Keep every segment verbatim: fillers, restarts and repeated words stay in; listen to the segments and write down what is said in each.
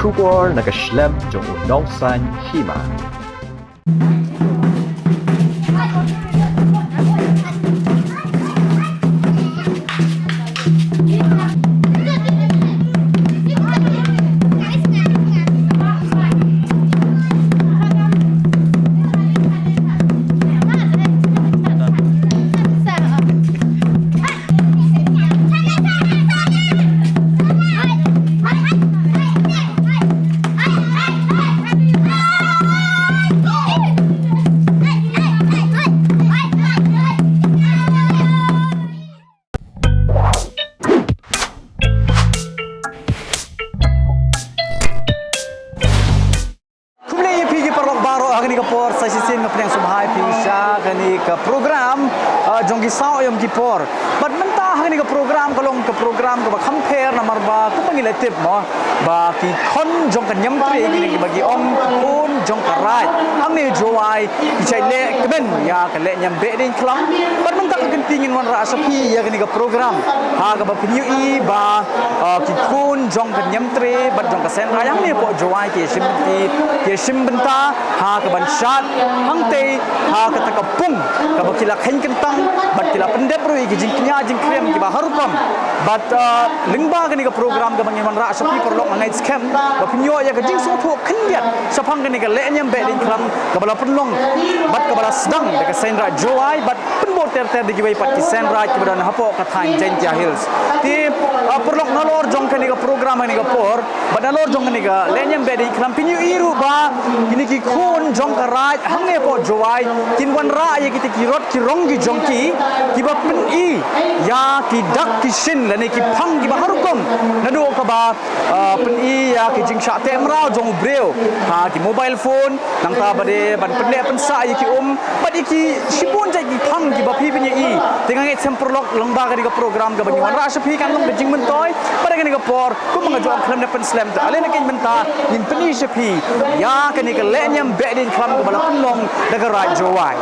Khubor na ka shlem jong u nongsan hima. Khublei ïa phi ki paralok baroh ha kane ka por, sa shisien nga pdiang sngewbha ïa phi sha kane ka program, ah, jong ki saw aïom ki por. Bad mynta ha kane ka program ka long ka program kaba kham pher namar ba kumba ngi la tip mo ba ki khun jong ka Niamtre kine kiba ki ong ki khun jong ka Raid hangne Jowai ki shait leh kmen ïa ka leh niam behdeiñ khlam. Bad mynta ka kynti ngin wanrah sha phi ïa kane ka program ha kaba phin ïohi ba, ah, ki khun jong ka Niamtre bad jong ka Seiñ Raij hangne hapoh Jowai ki ïashim bynta, ki ïashim bynta ha kaban shad hangtei ha kata ka pung kaba ki la kheiñ kyntang bad ki la pyndep ruh ïa ki jingkñia jingkriam kiba har rukom. Bad, ah, lyngba kane ka program kaba ngin wanrah sha phi paralok, nga ngeit skhem ba phin ïoh ïa ka jingsngewthuh khyndiat shaphang kane ka leh niam behdeiñ khlam kaba la pynlong bad kaba la sdang da ka Seiñ Raij Jowai bad pynbud ter ter da kiwei pat ki Seiñ Raij kiba don hapoh ka thaiñ Jaintia Hills. Te, ah, paralok, nalor jong kane ka program kane ka por bad nalor jong kane ka leh niam behdeiñ khlam phin ïohi ruh ba kine ki khun jong ka Raid hangne hapoh Jowai kin wanrah ïa kita ki rot ki rong ki jong ki kiba pyni ïa ki dak ki shin lane ki phang kiba har rukom, naduh kaba, ah, pyni ïa ki jingshah teh mraw jong u briew ha ki mobile phone, nangta ba dei ban pynneh pynsah ïa ki um bad ïa ki shibun jait ki phang kiba phi phin ïohi. Te nga ngeit skhem paralok, lyngba kane ka program kaba ngin wanrah sha phi kan long ka jingmyntoi bad ha kane ka por kumba nga ju ong khlem da pynslem te ale na kane mynta ngin pyni sha phi ïa kane ka leh niam behdeiñ khlam kaba la pynlong da ka Raid Jowai.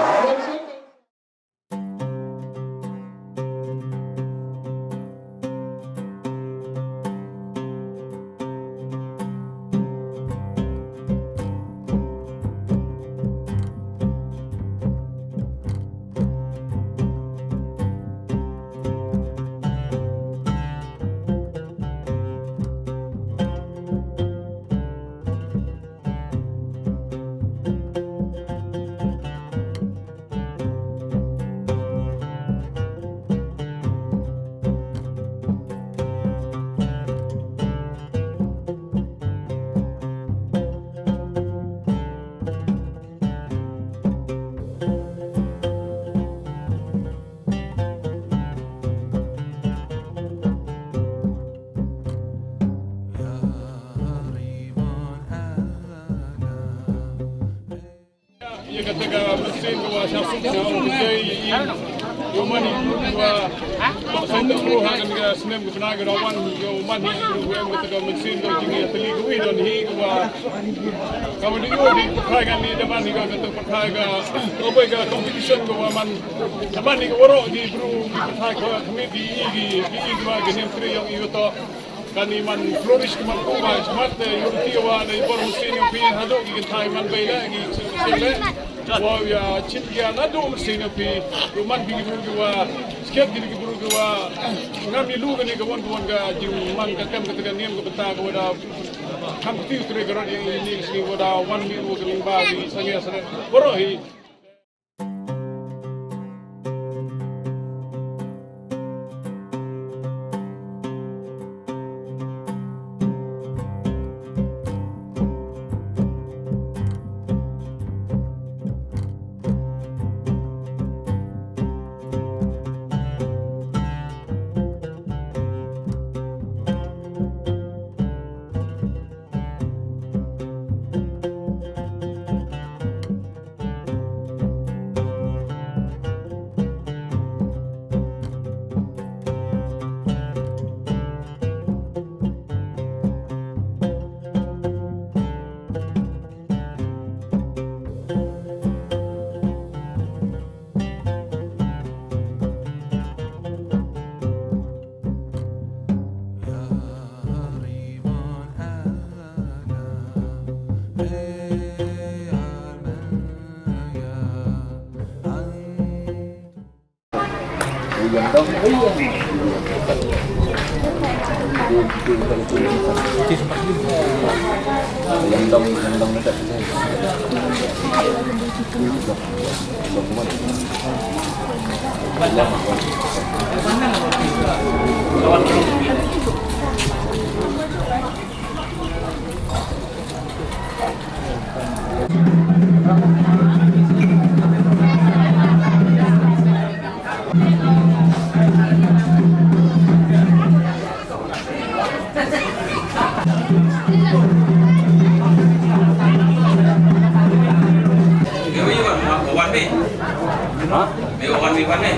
Ïa kata ka mynsiem ka wa sha suk sha u kjai ïa i. Ïa u man hi u wa sait da u ha kane ka snem ka bnai ka da wan ka u man hi u wa em kata ka mynsiem ka jingïatylli ka wi don hi ka wa ka wa dei u dei pyrthai ka ni da man hi ka kata pyrthai ka ka bai ka competition ka wa man da man hi ka waroh ki bru ki pyrthai ka khmih ki i ki ki i ki wa ka niam tri yong i wa to. Kani man flourish ki man kumba smat te yurti wa na i bor musin yong phi haduh ki kynthai man bei le ki sing sing le. Wa ya chin ya na duh musin yong phi. Yu man phi ki bru ki wa sket ki ki bru ki wa ngam i lu kani ka wan ka wan ka jing man ka kem ka ka niam ka bynta ka wa da kam ti u tre ka rot yang ini sini wa da wan mi wa ka ling ba ki sangya sangya. Boro hi.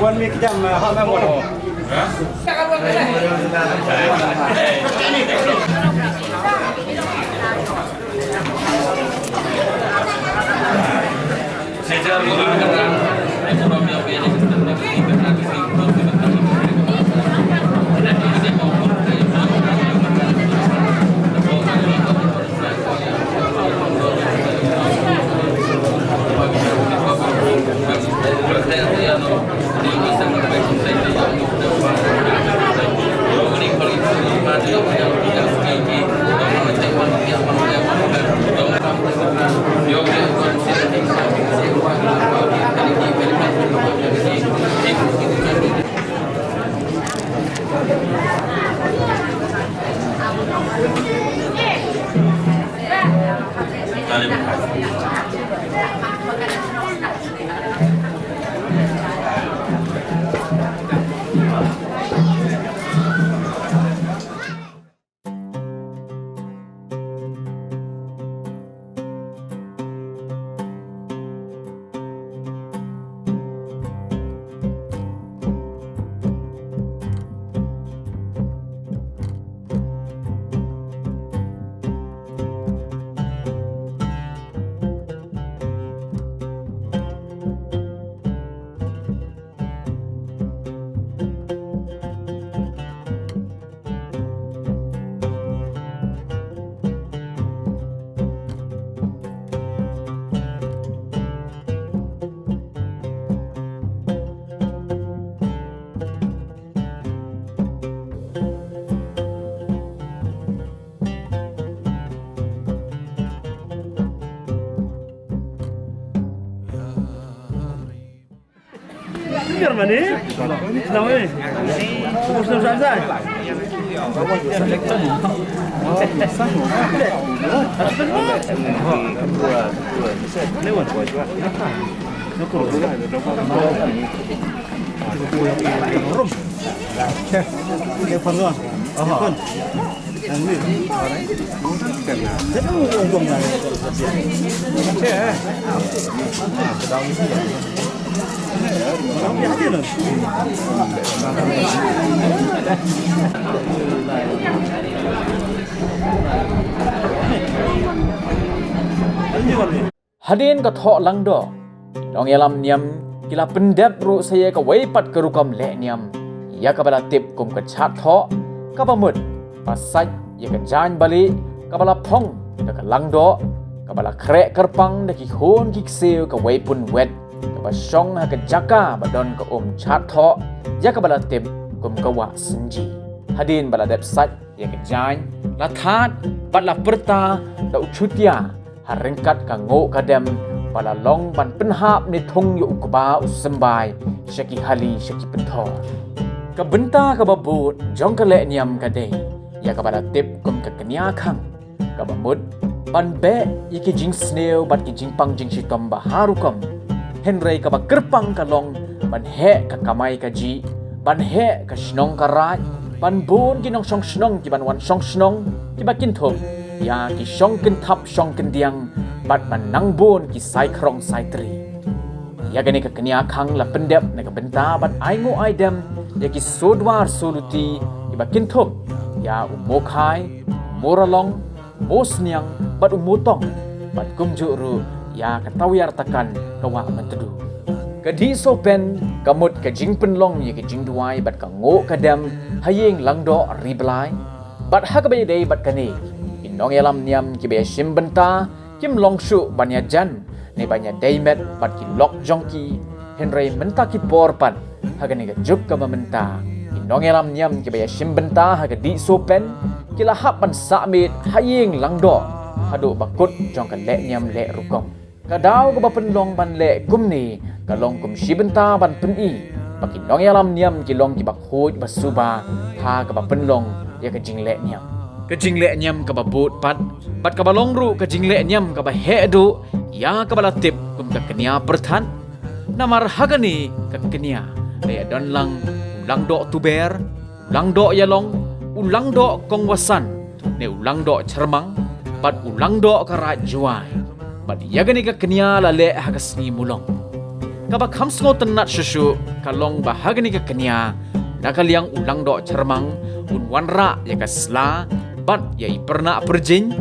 Wan mi kjam ha ma mo. Germany? Selamat ni. Selamat selamat selamat. Lewat. Rum. Telepon doang. Telepon. Hadien ka thoh langdoh, ki nongïalam niam ki la pyndep ruh sa ïa kawei pat ka rukom leh niam, ïa kaba la tip kum ka chad thoh, kaba mut ba sait ïa ka jaiñ balieh kaba la phong da ka langdoh, kaba la khreh kyrpang da ki khun ki ksiew kawei pun wet, kaba shong ha ka jaka ba don ka um chad thoh, ïa kaba la tip kum ka wah synji. Hadien ba la dep sait ïa ka jaiñ, la thad bad la pyrta da u chutia ha ryngkat ka nguh ka dem ba la long ban pynhap ne thung ïa u kba u symbai sha ki hali sha ki pynthor. Ka bynta kaba bud jong ka leh niam ka dei ïa kaba la tip kum ka kñia khang, kaba mut ban beh ïa ki jingsniew bad ki jingpang jingshitom ba ha rukom. Hynrei kaba kyrpang ka long ban heh ka kamai kajih, ban heh ka shnong ka raid, ban bun ki nongshong shnong kiban wan shong shnong kiba kynthup ïa ki shong kynthap shong kyndiang bad ban nang bun ki sai khrong sai tri. Ïa kane ka kñia khang la pyndep na ka bynta ban ai nguh ai dem ïa ki sudwar suluti kiba kynthup ïa u Mokhai, u Moralong, Mosniang bad u Motong, bad kumjuh ruh ïa ka Tawiar Takan ka Wah Myntdu. Ka Dih Sohpen ka mut ka jingpynlong ïa ka jingduwai bad ka nguh ka dem ha ïing langdoh Riblai. Bad ha kaba ïadei bad kane, ki nongïalam niam kiba ïashim bynta kim long shuh ban ïajan ne ban ïadei met bad ki lok jong ki, hynrei mynta ki por pat Ha kane ka juk kaba mynta, ki nongïalam niam kiba ïashim bynta ha ka dih sohpen ki la hap ban sah miet ha ïing langdoh haduh ba kut jong ka lehniam leh rukom. Ka daw kaba pynlong ban leh kumne ka long kum shi bynta ban pyni ba ki nongïalam niam ki long kiba khuid ba suba ha kaba pynlong ïa ka jinglehniam. Ka jinglehniam kaba bud pat bad kaba long ruh ka jinglehniam kaba heh duh ïa kaba la tip kum ka knia pyrthat. Namar ha kane ka knia la ïadon lang u langdoh tuber, u langdoh ïalong, u langdoh kongwasan, ne u langdoh chyrmang bad u langdoh ka raid Jowai. Bad ïa kane ka knia la leh ha ka sngi Mulong. Kaba kham sngewtynnat shuh shuh ka long ba ha kane ka knia, na ka liang u langdoh chyrmang un wanrah ïa ka sla bad ïa i pyrnah pyrjing,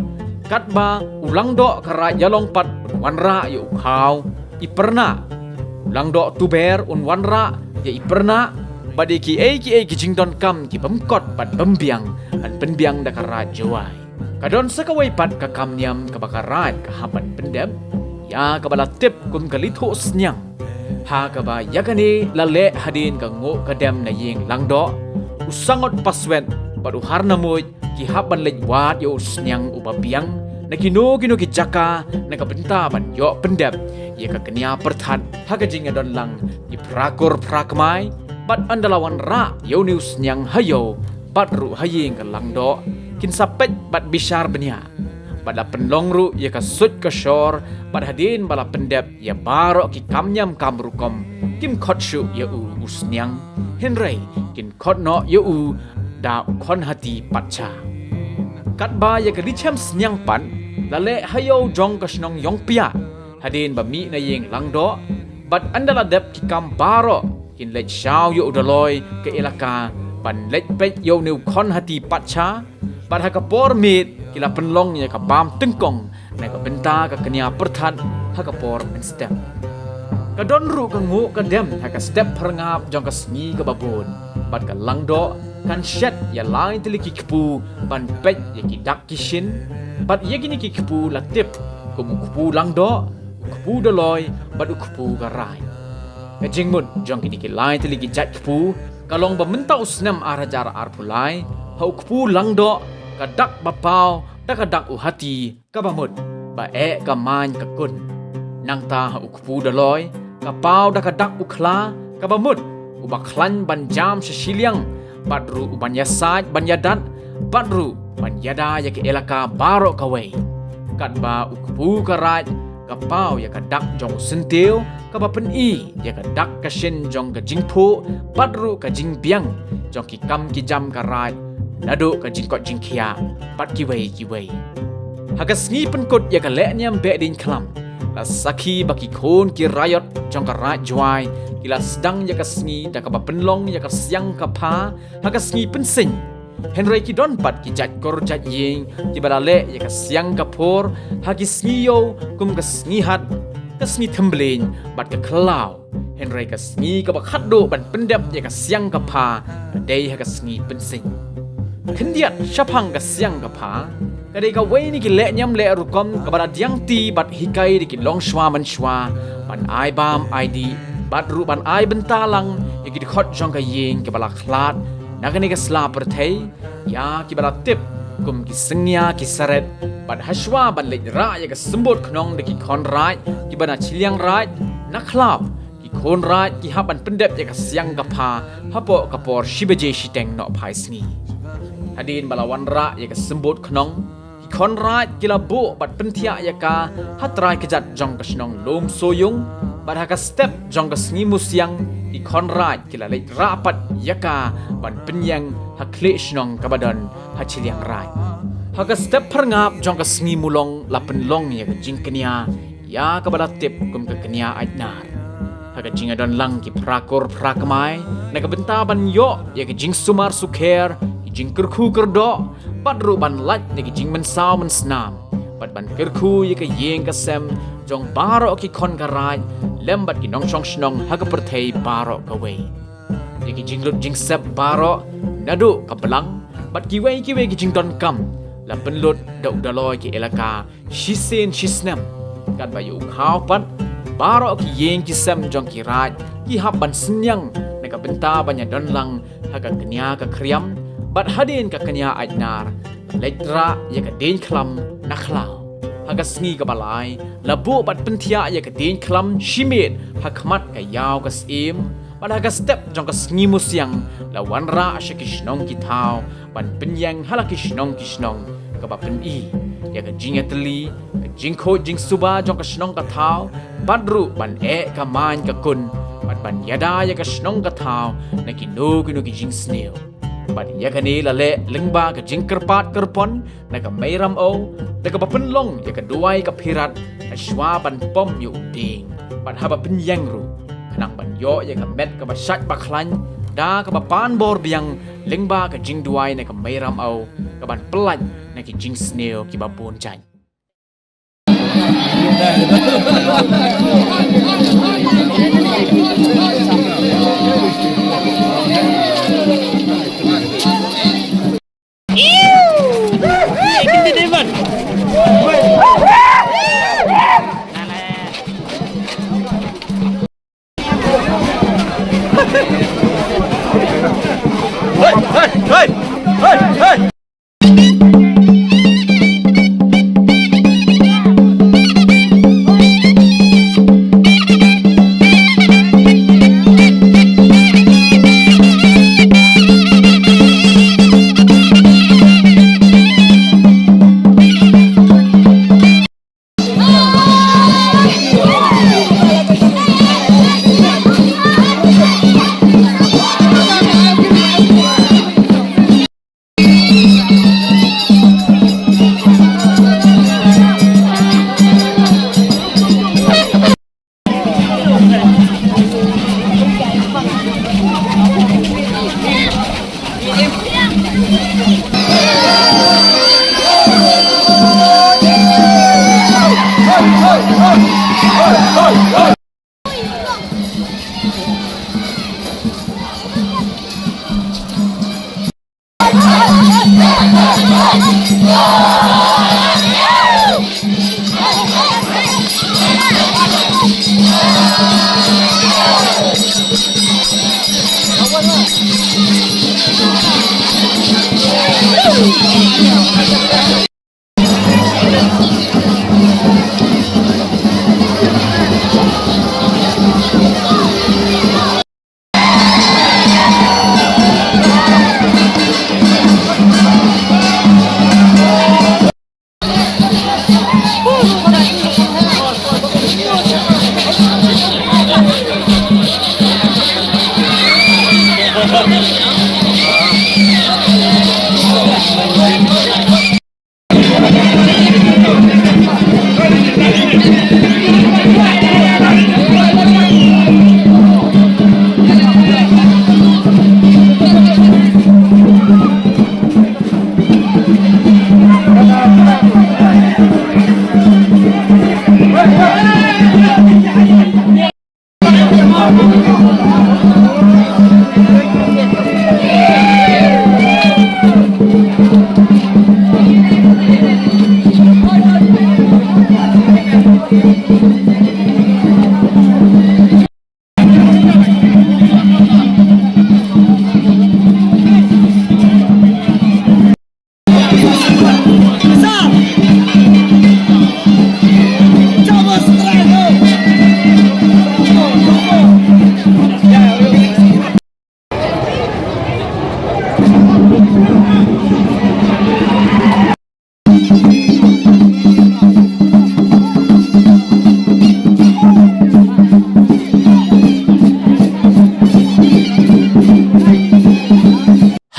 katba u langdoh ka raid ïalong pat un wanrah ïa u khaw, i pyrnah. U langdoh tuber un wanrah ïa i pyrnah bad ïa kiei kiei ki jingdonkam ki bym kot bad bym biang, ban pynbiang da ka raid Jowai. Ka don sa kawei pat ka kam niam kaba ka raid ka hap ban pyndep ïa kaba la tip kum ka Lithuh Sniang. Ha kaba ïa kane la leh hadien ka nguh ka dem na ïing langdoh, u Sangot Paswet bad u Harnamuid ki hap ban leit wad ïa u sniang uba biang na kino kino ki jaka na ka bynta ban ïoh pyndep ïa ka knia pyrthat ha ka jingïadon lang ki phra kur phra kmai. Bad ynda la wanrah ïa une u sniang ha ïew bad ruh ha ïing ka langdoh, kin sa peit bad bishar bniah. Bad la pynlong ruh ïa ka suit ka shor bad hadien ba la pyndep ïa baroh ki kam niam kam rukom, kim khot shuh ïa u u sniang, hynrei kin khot noh ïa u da u khon hati patsha. Katba ïa ka lichem sniang pat la leh ha ïew jong ka shnong Ïongpiah, hadien ba mih na ïing langdoh. Bad ynda la dep ki kam baroh, kin leit shaw ïa u Daloi ka Elaka ban leit peit ïa une u khon hati patsha. Bad ha ka por miet ki la pynlong ïa ka bam tyngkong na ka bynta ka knia pyrthat ha ka por mynstep. Ka don ruh ka nguh ka dem ha ka step pyrngap jong ka sngi kaba bud, bad ka langdoh kan shet ïa lai tylli ki kpu ban peit ïa ki dak ki shin. Bad ïa kine ki kpu la tip kum u kpu langdoh, u kpu Daloi bad u kpu ka raid. Ka jingmut jong kine ki lai tylli ki jait kpu ka long ba mynta u snem ar hajar arphew lai, ha u kpu langdoh ka dak ba paw da ka dak u hati kaba mut, ba eh ka main ka kun. Nangta ha u kpu Daloi ka paw da ka dak u khla kaba mut, uba khlaiñ ban jam sha shiliang, bad ruh u ban ïasaid ban ïadat, bad ruh ban ïada ïa ka Elaka baroh kawei. Katba u kpu ka raid ka paw ïa ka dak jong u syntiew kaba pyni ïa ka dak ka shin jong ka jingphuh bad ruh ka jingbiang jong ki kam ki jam ka raid, naduh ka jingkoit jingkhiah bad kiwei kiwei. Ha ka sngi pynkut ïa ka lehniam Behdeiñkhlam, la sakhi ba ki khun ki raiot jong ka raid Jowai ki la sdang ïa ka sngi da kaba pynlong ïa ka siang ka pha ha ka sngi Pynsing. Hynrei ki don pat ki jait kur jait ïing kiba la leh ïa ka siang ka phur ha ki sngi ïew, kum ka sngi hat, ka sngi thymblein bad ka khlaw. Hynrei ka sngi kaba khatduh ban pyndep ïa ka siang ka pha ka dei ha ka sngi Pynsing. Khyndiat shaphang ka siang ka pha, ka dei kawei na ki lehniam leh rukom kaba la diang ti bad hikai da ki longshuwa mynshwa, ban ai bam ai dih bad ruh ban ai bynta lang ïa ki dkhot jong ka ïing kiba la khlad na kane ka sla pyrthei, ïa kiba la tip kum ki synñia ki saret. Bad hashwa ban leit rah ïa ka symbud khnong da ki khon raid kiba na shiliang raid, na khlaw ki khun raid ki hap ban pyndep ïa ka siang ka pha hapoh ka por shi baje shiteng nohphai sngi. Hadien ba la wanrah ïa ka symbud khnong, ki khon raid ki la buh bad pynthiah ïa ka ha trai kjat jong ka shnong Lumsohiong. Bad ha ka step jong ka sngi Musiang, ki khon raid ki la leit rah pat ïa ka ban pynïeng ha khlieh shnong kaba don ha shiliang raid. Ha ka step pyrngap jong ka sngi Mulong la pynlong ïa ka jingknia ïa kaba la tip kum ka knia Aitnar. Ha ka jingïadon lang ki phra kur phra kmai na ka bynta ban ïoh ïa ka jingsumar sukher, ki jingkyrkhu kyrdoh, bad ruh ban lait na ki jingmynsaw mynsnam, bad ban kyrkhu ïa ka ïing ka sem jong baroh ki khon ka raid lem bad ki nongshong shnong ha ka pyrthei baroh kawei. Ïa ki jinglut jingsep baroh, naduh ka blang bad kiwei kiwei ki jingdonkam, la pynlut da u Daloi ka Elaka shisien shisnem. Katba ïa u khaw pat, baroh ki ïing ki sem jong ki raid ki hap ban synñiang na ka bynta ban ïadon lang ha ka kñia ka khriam, bad hadien ka kñia Aitnar, la leit rah ïa ka dieng khlam na khlaw. Ha ka sngi kaba lai, la buh bad pynthiah ïa ka dieng khlam shi miet ha khmat ka ïaw ka syiem, bad ha ka step jong ka sngi Musiang, la wanrah sha ki shnong ki thaw, ban pynïeng ha la ki shnong ki shnong, kaba pyni ïa ka jingïatylli, ka jingkhuid jingsuba jong ka shnong ka thaw, bad ruh ban eh ka main ka kun, bad ban ïada ïa ka shnong ka thaw na kino kino ki jingsniew. Bad ïa kane la leh lyngba ka jingkyrpad kyrpon na ka Mei Ramew, da kaba pynlong ïa ka duwai ka phirat, ha shuwa ban pom ïa u dieng, bad haba pynïeng ruh, khnang ban ïoh ïa ka met kaba shait ba khlaiñ, da kaba pan bor biang, lyngba ka jingduwai na ka Mei Ramew, kaban pyllait na ki jingsniew kiba bun jait.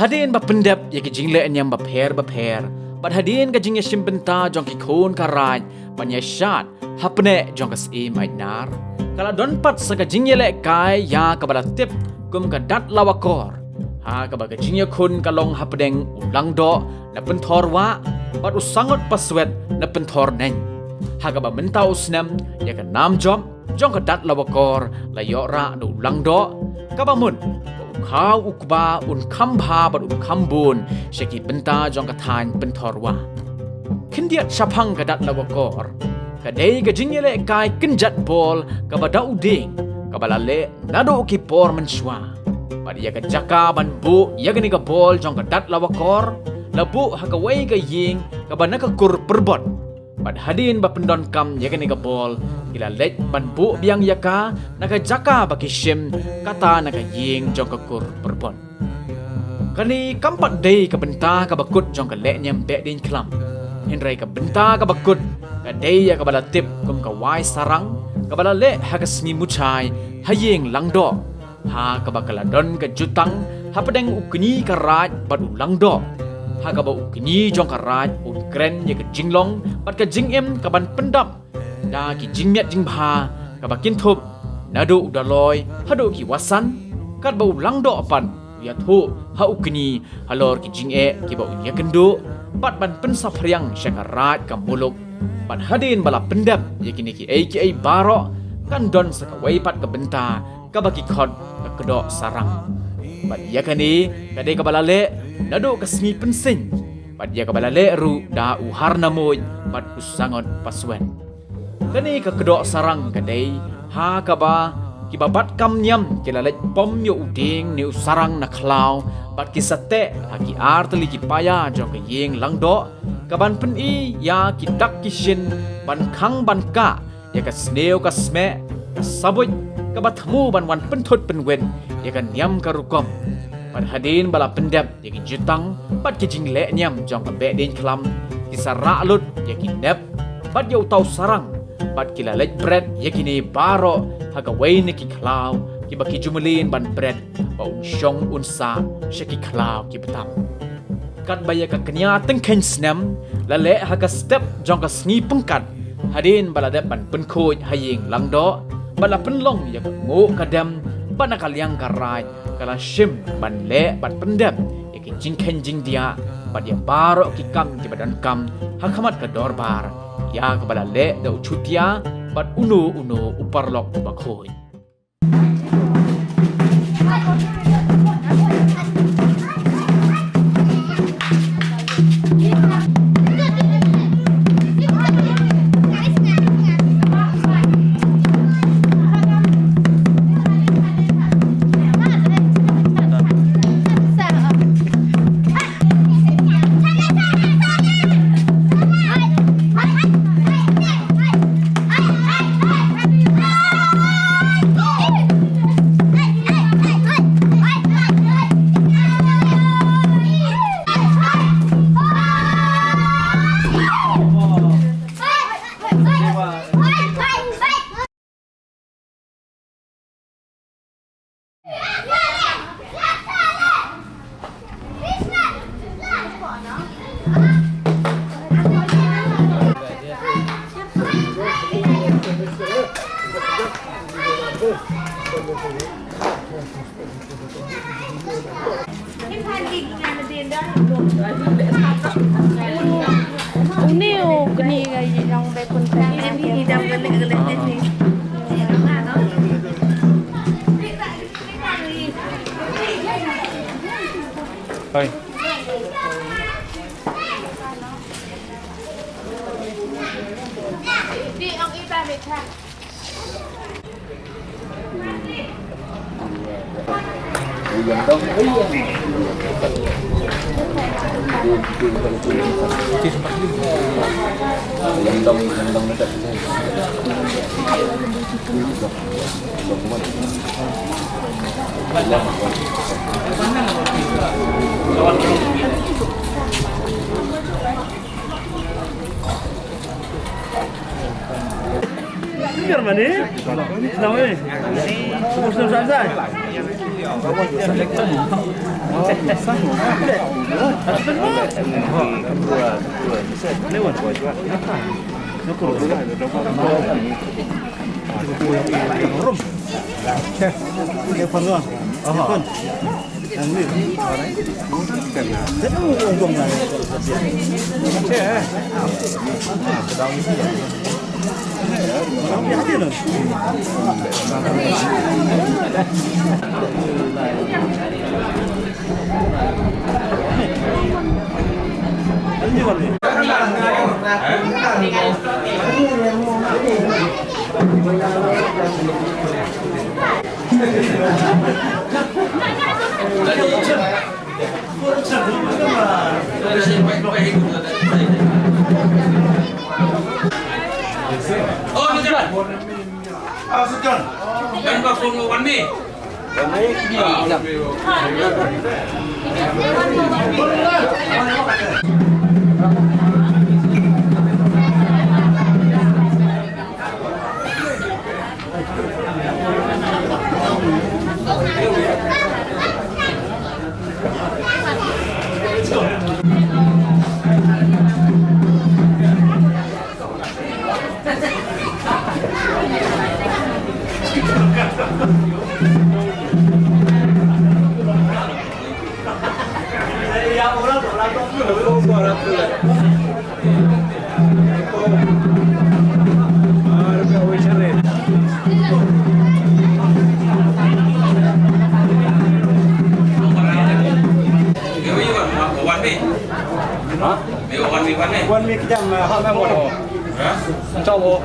Hadien ba pyndep ïa ki jingleh niam bapher bapher, bad hadien ka jingïashim bynta jong ki khun ka raid ban ïashad hapdeng jong ka Syiem Aitnar, ka la don pat sa ka jingïalehkai ïa kaba la tip kum ka Dat Lawakor, ha kaba ka jingïakhun ka long hapdeng u Langdoh na Pynthorwah bad u Sangot Paswet na Pynthorneng. Ha kaba mynta u snem, ïa ka nam jop jong ka Dat Lawakor la ïoh rah da u Langdoh, kaba mut ba u khaw u kba un kham bha bad un kham bun sha ki bynta jong ka thaiñ Pynthorwah. Khyndiat shaphang ka Dat Lawakor, ka dei ka jingïalehkai kynjat bol kaba da u dieng, kaba la leh naduh ki por mynshuwa. Bad ïa ka jaka ban buh ïa kane ka bol jong ka dat lawakor, la buh ha kawei ka ïing kaba na ka kur pyrbot. Bad hadien ba pyndonkam ïa kane ka bol, ki la leit ban buh biang ïa ka na ka jaka ba ki shim, kata na ka ïing jong ka kur pyrbot. Kane kam pat dei ka bynta kaba kut jong ka lehniam Behdeiñkhlam. Hynrei ka bynta kaba kut ka dei ïa kaba la tip kum ka wai sarang, kaba la leh ha ka sngi Muchai ha ïing Langdoh, ha kaba ka la don ka jutang hapdeng u kñi ka raid bad u Langdoh, ha kaba u kñi jong ka raid un kren ïa ka jinglong bad ka jingim kaban pyndap da ki jingmiat jingbha kaba kynthup naduh u Daloi haduh ki Wasan, katba u Langdoh pat u ïathuh ha u kñi halor ki jingeh kiba un ïakynduh, bad ban pynsaphriang sha ka raid ka muluk. Bad hadien ba la pyndep ïa kine kiei kiei baroh, kan don sa kawei pat ka bynta kaba ki khot ka kdoh sarang. Bad ïa kane ka dei kaba la leh naduh ka sngi Pynsing, bad ïa kaba la leh ruh da u Harnamuid bad u Sangot Paswet. Kane ka kdoh sarang ka dei ha kaba kiba bat kam niam ki la leit pom ïa u dieng ne u sarang na khlaw, bad ki sa teh ha ki artylli ki paia jong ka ïing Langdoh, kaban pyni ïa ki dak ki shin ban khang ban kah ïa ka sniew ka smeh, ka sabuit, kaba thmu ban wan pynthut pynwit ïa ka niam ka rukom. Bad hadien ba la pyndep ïa ki jutang bad ki jinglehniam jong ka Behdeiñkhlam, ki sa rah lut ïa ki nep bad ïa uta u sarang, bad ki la leit bret ïa kine baroh ha kawei na ki khlaw kiba ki ju mlien ban bret, ba un shong un sah sha ki khlaw kiba tam. Katba ïa ka kñia tyngkheiñ snem la leh ha ka step jong ka sngi Pyngkat, hadien ba la dep ban pynkhuid ha ïing Langdoh, bad la pynlong ïa ka nguh ka dem, bad na ka liang ka raid ka la shim ban leh bad pyndep ïa ki jingkheiñ jingdiah, bad ïa baroh ki kam kiba donkam ha khmat ka dorbar, ïa kaba la leh da u Chutia bad uno uno u paralok uba khuid. Une u kñi ka ïalong ba pun. Hai. Germany? Selamat ni. Muslim Samsai. Lewat. Nukur. Rum. Telepon doang. Telepon. Wan mi kjam ha me mo. Chalo.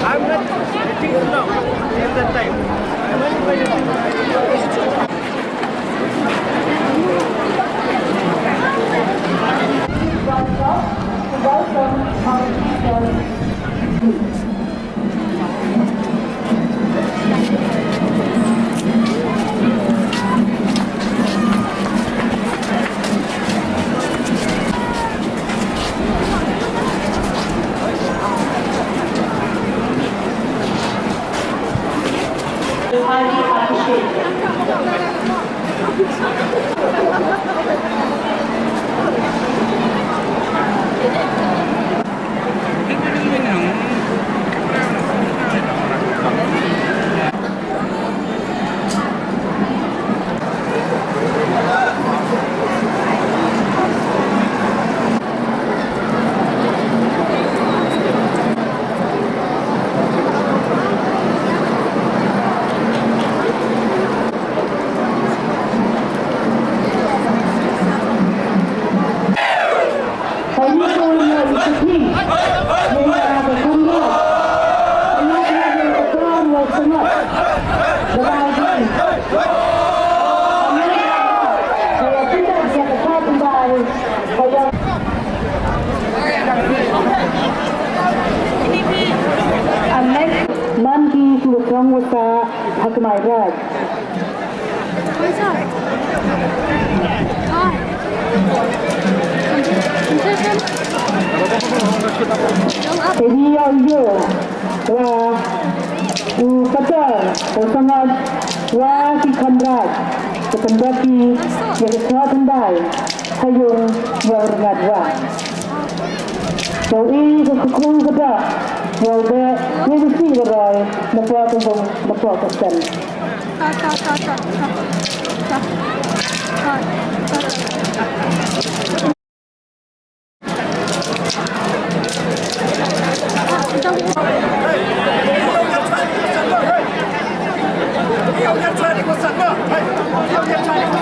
I'm not sitting down at that time. Wa ki khamrat, ka khamrat ki, ïa ka shah khambai, ha yung ïa u rngat wa. Ïa u i ka khakhru ka dak, ïa u beh, ïa u si ka roi, na pua ka yung, na pua ka sen.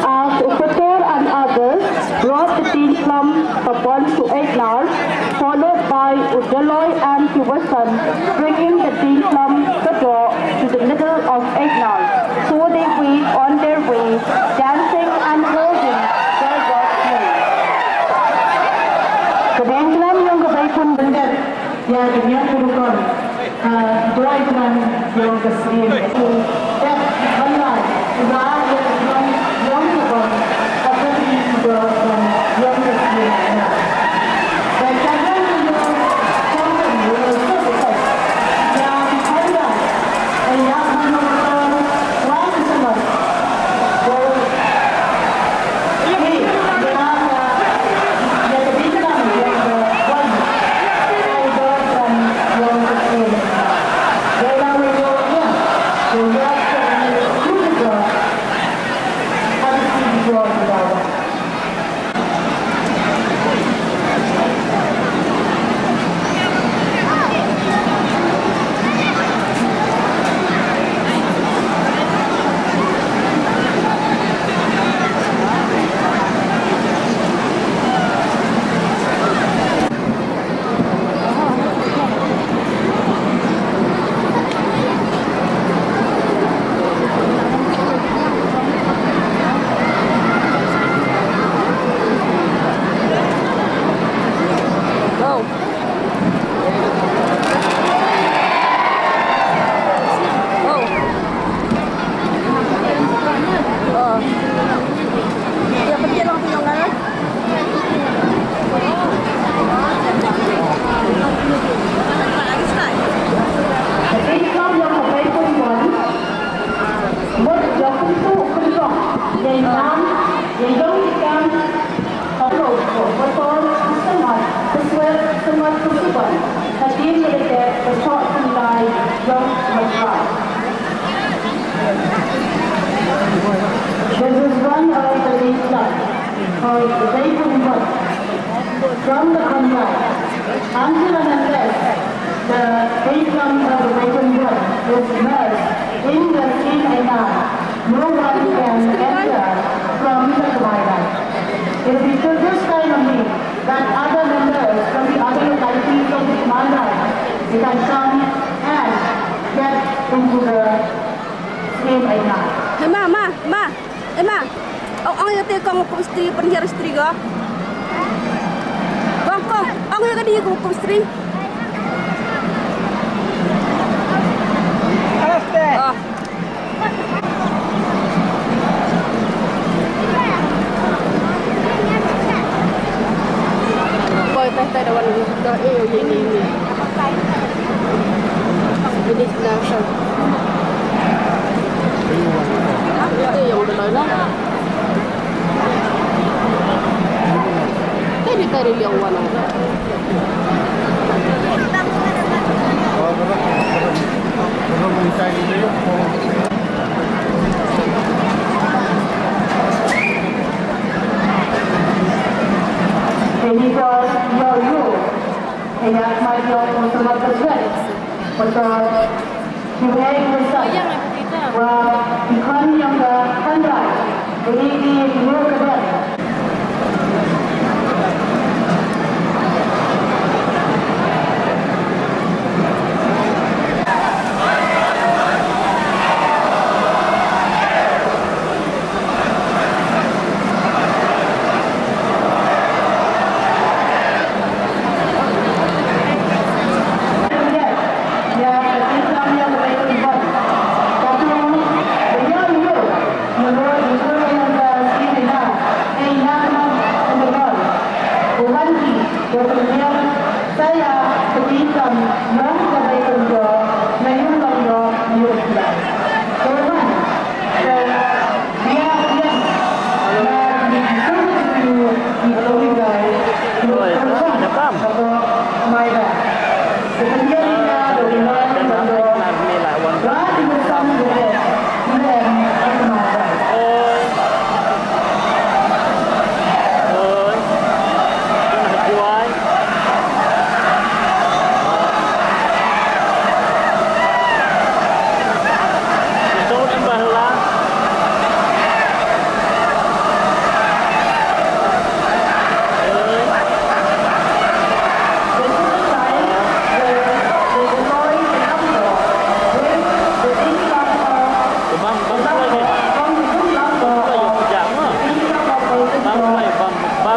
As Upator and others brought the Tin Slum Pabon to Eighnar, followed by u Daloi and Kiwasan, bringing the Tin Slum Pabon to the middle of Eighnar. So they went on their way, dancing and holding their God name. Ka dang klam ïong ka bai pun bendar, ïa ka niam pun kon, ah, doi klam ïong ka sien. Dep ban lai, ba ïa ka klam ïong ka kon, ka klam ïong ka sien. This is one of the eight clubs called the Beikunbon. From the contract, until and unless the income of the Beikunbon is merged in the scheme Einar, no one can enter from the Kmai Rai. It will be till this time only that other members from the other localities of the Kmai Rai, they can come and get into the scheme Einar. Hey, ma, ma, ma. Eh, ma. Ong, ong ïa te kong kum stri, pynhiar stri go. Kong, kong, ong ïa ka dei kum, kum stri. Aste. Oh. Boy, tai, tai, da wan, da, eh, eh, eh, eh. Ini sila sa. Ito yung dalaw na. Tadi, tadi yung wala. Thank you. Ïa ka mar ïong u samar ka sngewbha. Pynto ki wei ki san. Wa ki khon ïong ka kynrad. Ki ki ki ïong ka kynrad.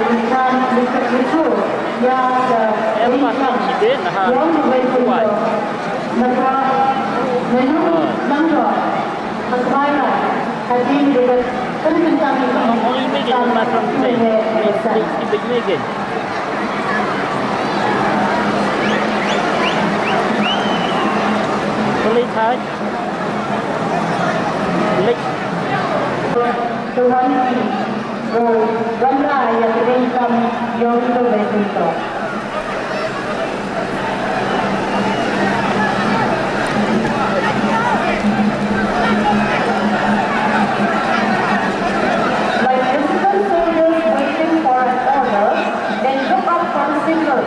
Em pat ki dei na ha. Wan. Only Megan, my friend, today. It's, it's, it's Megan. Only Thai. Like, Like hesitant soldiers waiting for an order, they look up for a signal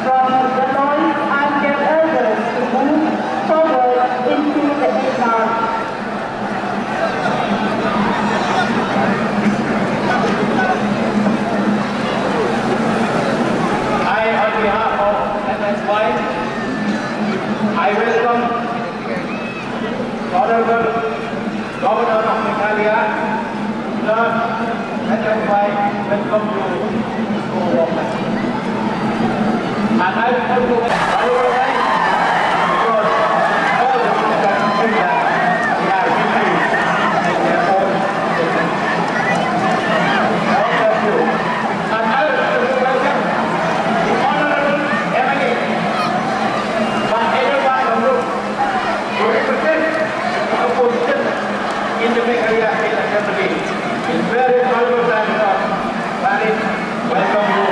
from the Lord and their elders to move forward into the inner. I, on behalf of M S Y, I welcome Honorable Governor of Meghalaya, Lord H M Y, welcome you. And I welcome you. Because all the things that you do that they are victories in their own. God bless you. And I welcome the Honorable M L A, Bah Adelbert Lamlung, to represent the opposition in the Meghalaya State Assembly. It's very valuable time for Paris. Welcome you.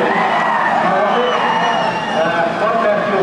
Uh, God bless you.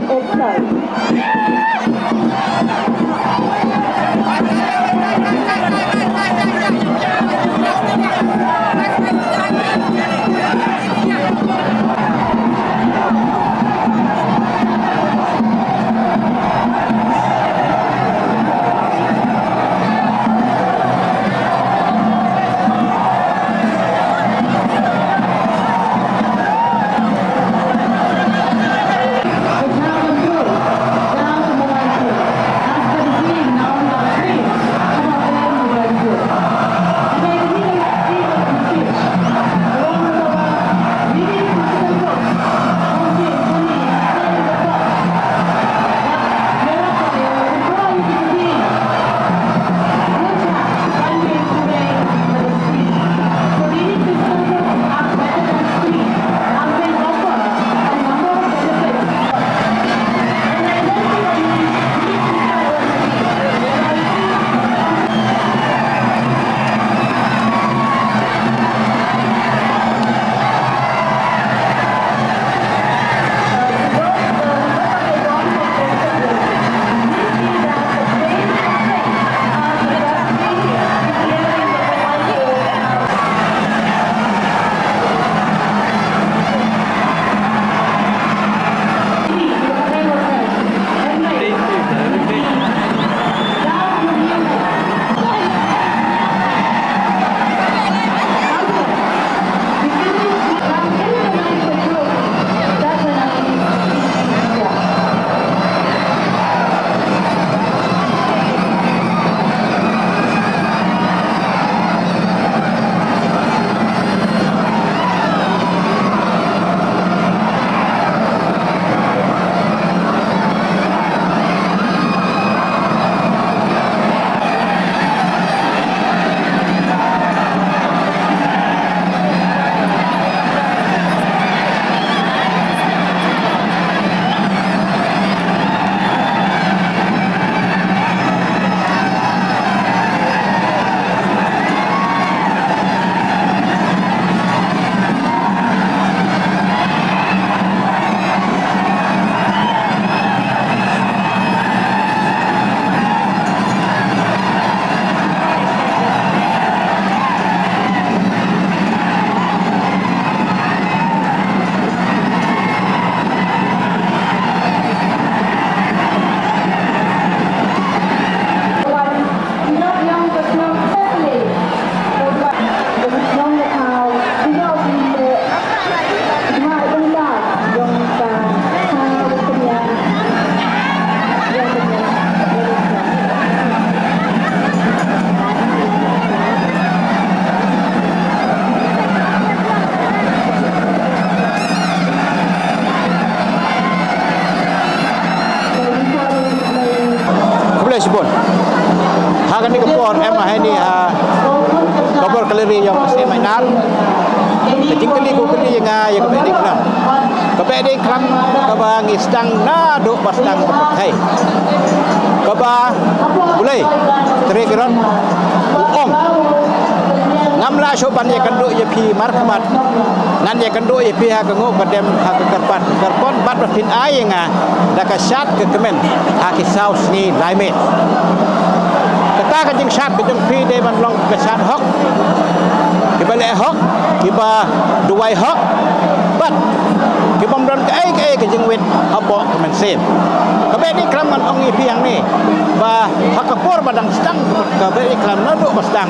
Offside. Khublei shibun. Ha kane ka por em ha ine ha ka bor ka lari ïa ka seng Mawnar. Ka jingkylli ko kylli ïa nga ïa ka Behdeiñkhlam. Ka Behdeiñkhlam kaba ngi sdang naduh ba sdang ka pyrthei. Kaba U Blei Trai Kynrad u ong, ngam lah shuh ban ïakynduh ïa phi markhmat. Ngan ïakynduh ïa phi ha ka nguh ka dem ha ka kyrpad ka kyrpon bad ba phin ai ïa nga da ka shad ka kmen ha ki saw sngi lai miet. Kata ka jingshad ka jong phi dei ban long ka shad hok, kiba leh hok, kiba duwai hok bad ki bym don kaei kaei ka jingwit hapoh ka mynsiem. Ka Behdeiñkhlam ngan ong ïa phi hangne ba ha ka por ba dang sdang ka Behdeiñkhlam naduh ba sdang,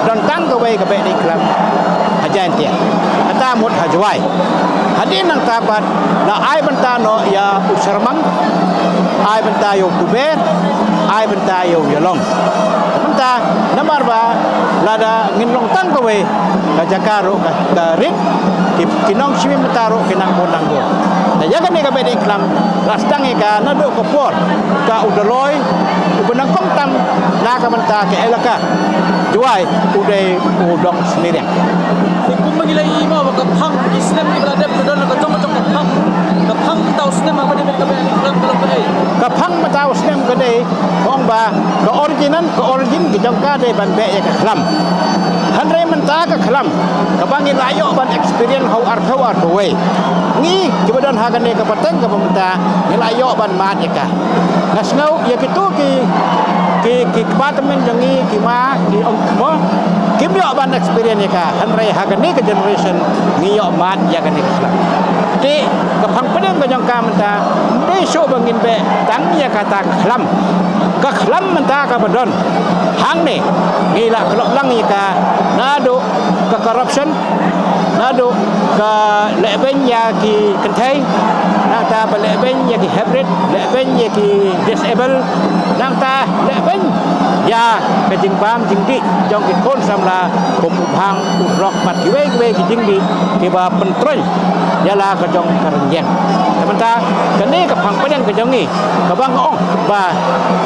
don tang kawei ka Behdeiñkhlam ha Jaintia. Kata mut ha Jowai. Hadien nangta pat la ai bynta noh ïa u Syrmang, ai bynta ïa u Tuber, ai bynta ïa u Ïalong. Bynta namar ba lada ngin long tang kawei ka jaka ruh ka, ka rit, ki, ki nongshim bynta ruh ki nang bun nang bun. Te ïa kane ka Behdeiñkhlam la sdang ïa ka naduh ka por ka u Dolloi uba nyngkong tam na ka bynta ka elaka Jowai u dei u Dongsmiriang. Te kumba ngi la ïohi mo ba ka phang ki snem kiba la dep ka don la ka jong ka jong ka phang. Ka phang mynta u snem ba dei ka Behdeiñkhlam ka long kaei? Ka phang mynta u snem ka dei ka ong Ba ka origin, ka origin ka jong ka dei ban beh ïa ka khlam. Hynrei mynta ka khlam kaba ngi la ïoh ban experience ha u arphew arphew wei. Ngi kiba don ha kane ka pateng kaba mynta ngi la ïoh ban mad ïa ka. Nga sngew ïa kito ki, ki, ki kpa tymmen jong ngi, ki ma, ki ong mo, kim ïoh ban experience ïa ka. Hynrei ha kane ka generation ngi ïoh mad ïa kane ka khlam. Te ka phang pdeng ka jong ka mynta, ym dei shuh ba ngin beh tang ïa kata ka khlam. Ka khlam mynta kaba don hangne, ngi la klop lang ïa ka, naduh ka corruption, naduh ka lehbeiñ ïa ki kynthei, nangta ba lehbeiñ ïa ki hybrid, lehbeiñ ïa ki disable, nangta lehbeiñ ïa ka jingbam jingdih jong ki khun samla, kum u bhang, u drok bad kiwei kiwei ki jingdih kiba pyntroiñ ïa la ka jong ka rynïeng. Te mynta kane ka phang pdeng ka jong ngi kaba nga ong ba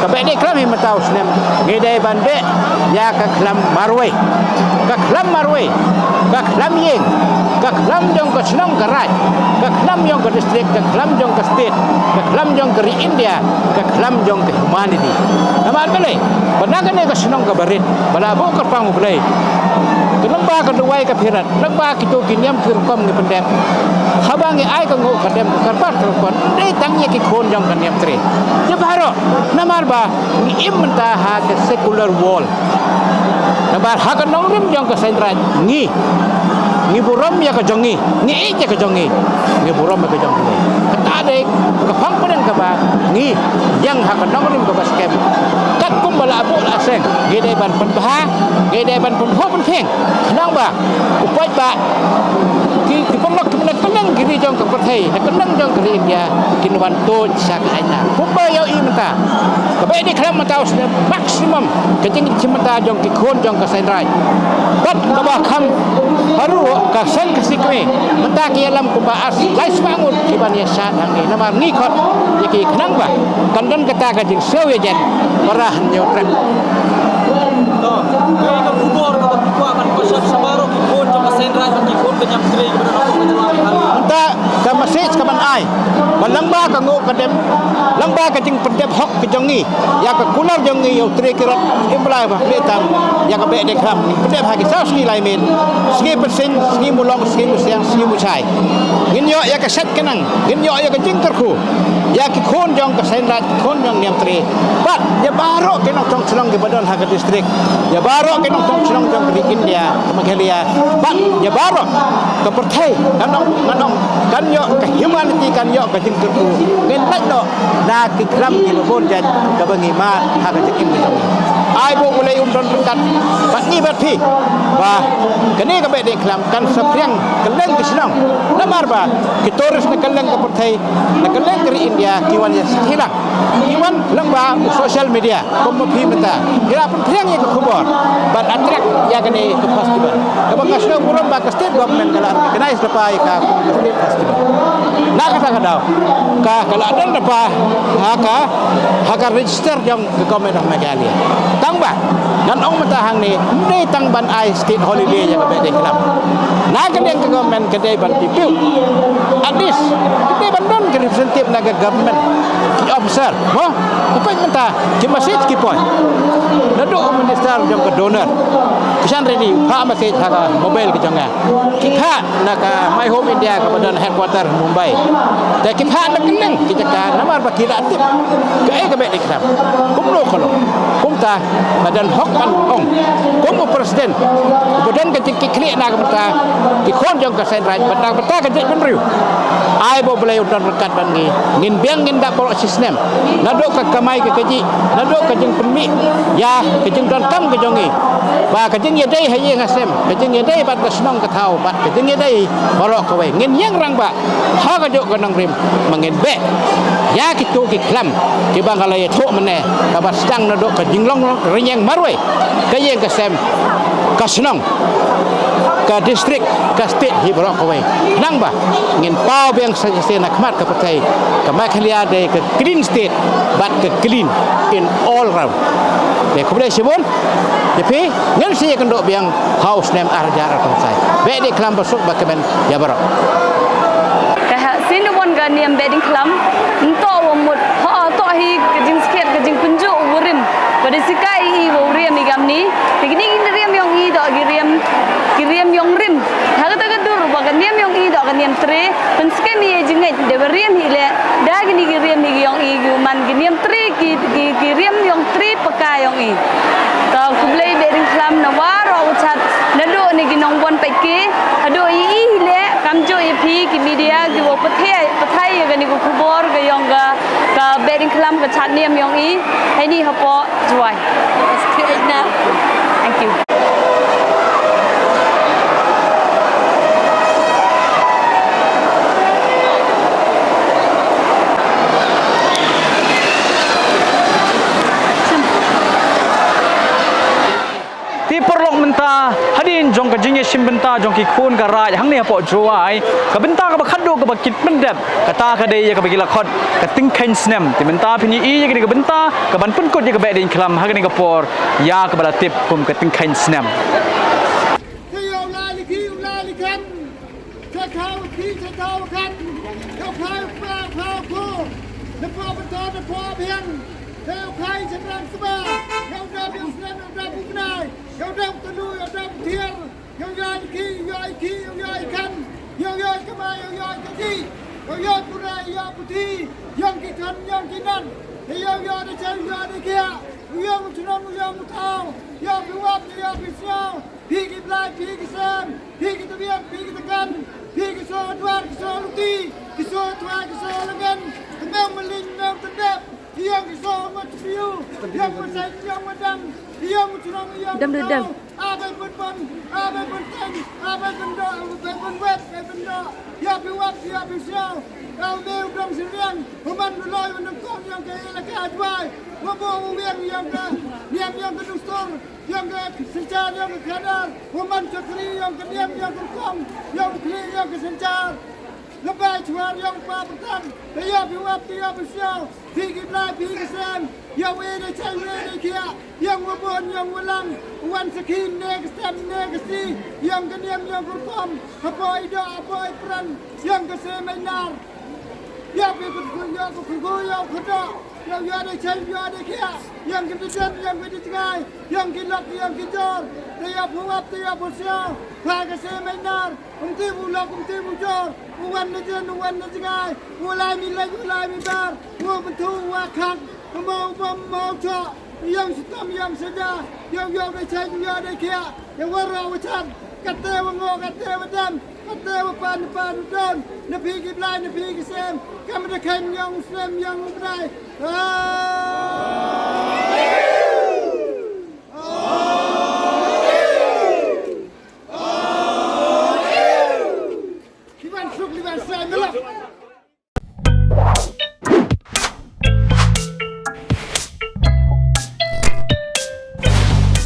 ka Behdeikhlam hi mynta u snem, ngi dei ban beh ïa ka khlam marwei. Ka khlam marwei, ka khlam ïing, ka khlam jong ka shnong ka raid, ka khlam jong ka district, ka khlam jong ka state, ka khlam jong ka ri India, ka khlam jong ka humanity. Namar balei? Ba na kane ka shnong kaba rit, ba la buh kyrpang U Blei, ka nongba ka duwai ka phirat, nongba kito ki niam ki rukom ngi pyndep. Haba ngi ai ka nguh ka dem ka kyrpad ka rukom, dei tang ïa ki khun jong ka Niamtre. Ïa baroh, namar ba ngi im mynta ha ka secular world. Namar ha ka nongrim jong ka Seiñ Raij ngi, ngi burom ïa ka jong ngi, ngi ïeit ïa ka jong ngi, ngi burom ïa ka jong ngi. Kata dei ka phang pdeng kaba ngi ïeng ha ka nongrim kaba skhem. Katkum ba la buh la seng, ngi dei ban pynbha, ngi dei ban pynbha pynphieng. Khnang ba u paidbah, ki, ki paralok kiba na kylleng ki ri jong ka pyrthei, na kylleng jong ka ri India, kin wan tuid sha ka aiñ na. Kumba ïohi mynta, ka Behdeikhlam mynta u snem maximum ka jingïaid shim bynta jong ki khun jong ka Seiñ Raij. Bad kaba kham haru ka seng ka sikmi, mynta ki ïalam kumba ar lai spah ngut kiban ïashad hangne. Namar ngi khot ïa ki khnang ba kan don kata ka jingsngew ïajan para hynñiew trep. To, kaei ka khubor kaba phi kwah ban pynshai sha baroh ki khun jong ka Seiñ Raij bad ki khun ka Niamtre kiba don hapoh ka jylla Meghalaya? Mynta ka message kaban ai ba lyngba ka nguh ka dem, lyngba ka jingpyndep hok ka jong ngi ïa ka kular jong ngi ïa u Tre Kirot, im Blai ba pynlong tam ïa ka Behdeikhlam, pyndep ha ki saw sngi lai miet, sngi Pynsiñ, sngi Mulong, sngi Musiang, sngi Mushai. Ngin ïoh ïa ka sait kynang, ngin ïoh ïa ka jingkyrkhu ïa ki khun jong ka Seiñ Raij, ki khun jong Niamtre, bad ïa baroh ki nongshong shnong kiba don ha ka district, ïa baroh ki nongshong shnong jong ka ri India, ka Meghalaya, bad ïa baroh ka pyrthei. Ngan ong, ngan ong, kan ïoh ka humanity, kan ïoh ka jingkyrkhu. Ngin lait noh na ki khlam kiba bun jait kaba ngi mad ha ka jingim ka jong ngi. Ai ba U Blei un don ryngkat bad ngi bad phi, ba kane ka Behdeikhlam kan saphriang kylleng ki shnong. Namar ba ki tourist na kylleng ka pyrthei, na kylleng ka ri India, ki wan ïa sakhi lang, ki wan lyngba u social media, kum ma phi mynta, ki la pynphriang ïa ka khubor ban attract ïa kane ka festival. Kaba nga sngew burom ba ka state government ka la recognize lypa ïa ka kum ka state festival. Na kata ka daw ka, ka la don lypa ha ka, ha ka register jong ka Government of Meghalaya. Tang ba ngan ong mynta hangne, ym dei tang ban ai state holiday ïa ka Behdeikhlam. Na ka liang ka government ka dei ban pynpoi, at least ka dei ban don ka representative na ka government, ki officer, mo? Ka poi mynta, ki message ki poi. Naduh u minister jong ka DoNER, Kishan Reddy, u phah message ha ka mobile ka jong nga. Ki phah na ka My Home India kaba don headquarter Mumbai. Te ki phah na kylleng ki jaka namar ba ki la tip kaei ka Behdeikhlam. Kumno ka long. Kumta nga don hok ban ong, kum u president uba don ka jingkitkhlieh na ka bynta ki khun jong ka Seiñ Raij bad na ka bynta ka jaitbynriew, ai ba U Blei un don ryngkat bad ngi. Ngin biang ngin dap baroh shisnem, naduh ka kamai ka kajih, naduh ka jingpynmih ïa ka jingdonkam ka jong ngi, ba ka jingïadei ha ïing ha sem, ka jingïadei bad ka shnong ka thaw, bad ka jingïadei baroh kawei. Ngin ïeng rangbah ha kajuh ka nongrim, ma ngin beh ïa kito ki khlam kiba nga la ïathuh mynne, kaba sdang naduh ka jinglong rynïeng marwei, ka ïing ka sem, ka shnong, ka district, ka state hi baroh kawei. Nangba ngin paw biang sa shisien na khmat ka pyrthei, ka Meghalaya dei ka clean state bad ka clean in all round. Te khublei shibun ïa phi, ngin sa ïakynduh biang ha u snem ar hajar arphew san. Behdeikhlam basuk ba kmen ïa baroh. Te ha sien da wan ka niam Behdeikhlam, nto wa mut, ha to hi ka jingskhiat ka jingpynjuh u rim. Riam hi leh, da kini ki riam hi ki yong i ki u man ki niam tri ki, ki, ki riam yong tri paka yong i. Ka khublei beh ding khlam na waroh u chat, naduh na ki nongbon peit ki, haduh i i hi leh, kamjooh i phi ki media ki wow pathai, pathai ya kani ka khubor ka yong ka, ka beh ding khlam ka chat niam yong i, heini hapoh Jowai. Thank you. Te paralok mynta hadien jong ka jingïashim bynta jong ki khun ka raij hangne hapoh Jowai, ka bynta kaba khatduh kaba ki pyndep, kata ka dei ïa kaba ki la khot ka tyngkheiñ snem. Te mynta phin ïohi ïa kane ka bynta kaban pynkut ïa ka beh ding khlam ha kane ka por ïa kaba la tip kum ka tyngkheiñ snem. Te ïa u lai li ki, u lai li kan. Te khaw ki, te khaw kan. Ïa u khai u pa, u khai u ko. Te pa pa ta, te pa biang. Te ïa u khai te rang sba. Ïa u da biang snem, ïa u da bu bnai. Ïa u da bu tanu, ïa u da bu thiar. Ïa u ïa ki, ïa u ïa ki, ïa u ïa i kan. Ïa u ïa i kama, ïa u ïa i kati. Ïa u ïa i pura, ïa u puthi. Ïa ki kan, ïa ki nan. Ïa u ïa da chai, ïa da kia. Ïa u chnong, ïa u thaw. Ïa u wap, ïa u siaw. Phi ki blai, phi ki sem, phi ki tbiang, phi ki tkan, phi ki soh dwar, ki soh luti, ki soh twai, ki soh lyngen, ki meng mylliñ, meng tyndep, ki yong ki soh ngot piu, yong masai, yong madam, ki yong u chnong, yong Dam u dam. Thaw, a bai pynpon, a bai pynteng, a bai pyndoh, a bai pynwet, bai pyndoh, ïa phi wap, ïa phi siaw, ïa u meu dong siriang, u man u loi u nyngkong yong ka ïalaka Jowai, u bo u wiang yong ka, niam yong ka dustur, yong ka synshar, yong ka khadar, u man chakri, yong ka niam, yong ka rukom, yong ka khlieh, yong ka synshar. Labai chwar, yong pa pyrthang, te ïa phi wap, te ïa phi siaw, phi ki blai, phi ki sem, ïa u e de chai, u e de khiah, yong u bun, yong u lang, u wan sakhi, ne ka sem, ne ka si, yong ka niam, yong ka rukom, hapoh i doh, hapoh i pran, yong ka se mainar. Ïa phi kut kut, ïa kut kut, ïa kut kut, ïa u ïa de chai, ïa de khiah, yong ki de jem, yong ki de jngai, yong ki lok, yong ki jor, te ïa phi wap, te ïa phi siaw, pha ka se mainar, um ti bu lok, um ti bu jor, u wan na jen, u wan na jngai, u lai mi lek, u lai mi bar, u byntu, u wa khang, u mo, u bom, u mo, u choh, yong shitom, yong shaja, yong, yong de chai, yong de khiah, yong waroh u chan, kate wa ngo, kate wa dem, kate wa pan, pan don, na phi ki blai, na phi ki sem, kam da khen yong u snem, yong u bnai. Ah!